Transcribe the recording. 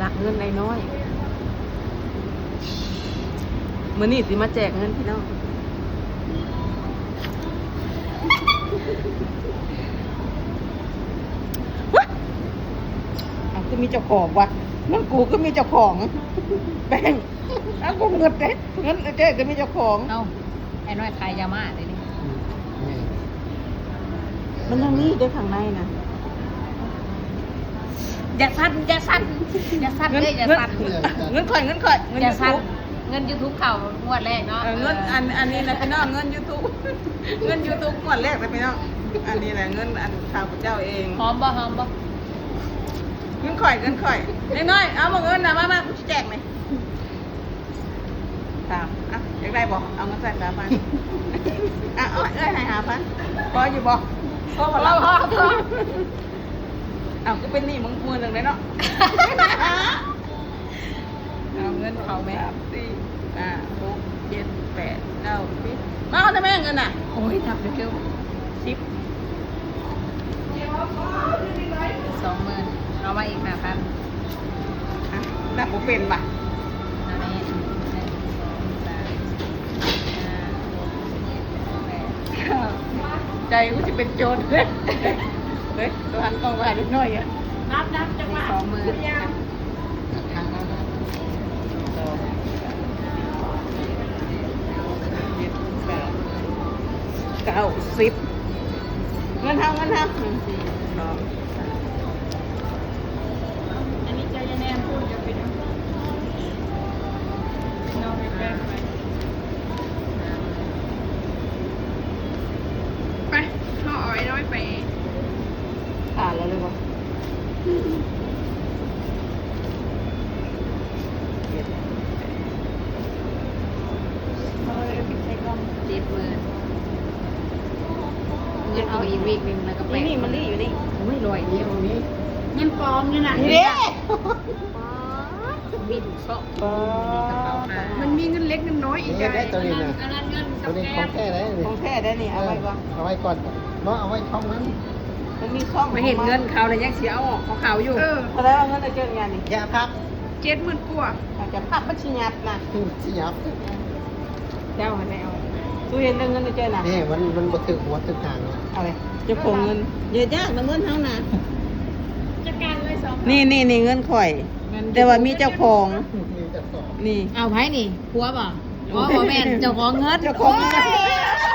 ລັກເງິນໄອ້ນ້ອຍ ມື້ນີ້ຊິມາແຈກເງິນພີ່ນ້ອງ. ເອົ້າ ຄືມີເຈົ້າຂອງວະ? ເງິນກູຄືມີເຈົ້າຂອງ? ແປ້ງ ເອົ້າ ກູເງິດເດ້ ເງິນເຈ້ຄືມີເຈົ້າຂອງ. ເອົ້າ ໄອ້ນ້ອຍຂາຍຢາມ້າເດ້ນີ້. ອືມ ແມ່ນ ມັນຍັງມີເດ້ຂ້າງໃນນະ. ຢ່າສັ່ນ ຢ່າສັ່ນ ຢ່າສັ່ນເດ້ ຢ່າສັ່ນ. ເງິນຂ້ອຍ ເງິນຂ້ອຍ ເງິນຢູທູບ ເງິນຢູທູບເຂົ້າງວດແລກເນາະ. ເອີ ເງິນ ເອີ ອັນ ອັນນີ້ນະພີ່ນ້ອງ ເງິນຢູທູບ ເງິນຢູທູບງວດແລກນະພີ່ນ້ອງ. ອັນນີ້ນະເງິນອັນຂ້າພະເຈົ້າເອງ. ຫອມບໍ່? ຫອມບໍ່? ເງິນຂ້ອຍ ເງິນຂ້ອຍ. ເດັກນ້ອຍ ເອົາບໍ່ເງິນນະ ມາ ມາ ກູຊິແຈກນີ້. ສາມ ອ່ະ ຢາກໄດ້ບໍ່? ເອົາເງິນໃສ່ສາມພັນ. ອ່ະ ເອື້ອຍໃຫ້ຫ້າພັນ ພໍຢູ່ບໍ່? ພໍບໍ່ລະ? ພໍ ພໍ ພໍ. ອ້າວ ຄືເປັນໜີ້ມຶງມື້ໜຶ່ງເດ້ເນາະ. ເອົາເງິນເຂົາແມ່. ສາມ ສີ່ ຫ້າ ຫົກ ເຈັດ ແປດ ເກົ້າ ສິບ. ມາເອົາແຕ່ແມ່ເງິນນະ. ໂອ້ຍ ນັບເດີ ສິບ. ສອງໝື່ນ ເອົາມາອີກຫ້າພັນ. ອ່ະ ນັບບໍ່ເປັນບາດ. ອັນນີ້ ໜຶ່ງ ສອງ ສາມ ສີ່ ຫ້າ ຫົກ ເຈັດ ແປດ ເກົ້າ ສິບ. ໃຈກູຊິເປັນໂຈນເດ້. ເຮີ້ຍ ໂຕຫັນກ້ອງວ່າເດັກນ້ອຍອະ. ນັບ ນັບ ຈັງຫວະ ສອງໝື່ນ. ສອງ ສາມ ສີ່ ຫ້າ ຫົກ ເຈັດ ແປດ ເກົ້າ ສິບ. ເງິນເຮົາ ເງິນເຮົາ. ໜຶ່ງ ສອງ ສາມ ອັນນີ້ເຈົ້າຢ່າແນມພຸ້ນ ຢ່າໄປນຳ ນ້ອງໄປແປງໄປ. ໄປ ເຮົາເອົາໄອ້ນ້ອຍໄປ. ອ່ານແລ້ວເລີຍບໍ່? ເຈັດ ເຈັດໝື່ນ. ເງິນເອົາອີກວີກໜຶ່ງ ແລ້ວກໍແປະ. ນີ້ ນີ້ ມັນນີ້ຢູ່ນີ້. ໂອ້ຍ ຮ້ອຍດຽວນີ້ ເງິນປອມນີ້ນະ. ນີ້ເດ້ ມີທຸກຊອກ. ມັນມີເງິນເລັກເງິນນ້ອຍອີກ. ເຮັດໄດ້ໂຕນີ້ນະ. ອັນນັ້ນເງິນ ໂຕນີ້ຂອງແທ້ເດ້ນີ້. ຂອງແທ້ເດ້ນີ້. ເອີ ເອົາໄວ້ກ່ອນ ເອົາໄວ້ກ່ອນເນາະ ເອົາໄວ້ຊ່ອງມັນ. ມັນມີຊ່ອງ ມາເຫັນເງິນເຂົາແລ້ວ ຍັງຊິເອົາອອກຂອງເຂົາຢູ່. ເອີ ເພາະວ່າເງິນໄອ້ເຈີງານນີ້ ຢ່າພັບ ເຈັດໝື່ນກວ່າ. ເອົາ ຢ່າພັບ ມັນຊິຫຍັບນະ. ອືມ ຊິຫຍັບ. ເຈົ້າຫັ້ນແຫຼະ ເອົາ ສູເຫັນເລື່ອງເງິນໃນເຈົ້ານະ. ນີ້ ມັນ ມັນບໍ່ຖືກຫົວຖືກທາງເນາະ. ເອົາເລີຍ ເຈົ້າຂອງເງິນ. ຢ່າຍາກນະ ເງິນເຮົານະ. ຈັດການເລີຍສອງ. ນີ້ ນີ້ ນີ້ເງິນຂ້ອຍ ແຕ່ວ່າມີເຈົ້າຂອງ. ມີເຈົ້າຂອງ. ນີ້ ເອົາໃຜນີ້? ຜົວບໍ່? ບໍ່ ບໍ່ແມ່ນ ເຈົ້າຂອງເງິນ. ເຈົ້າຂອງເງິນ. ໂອ້ຍ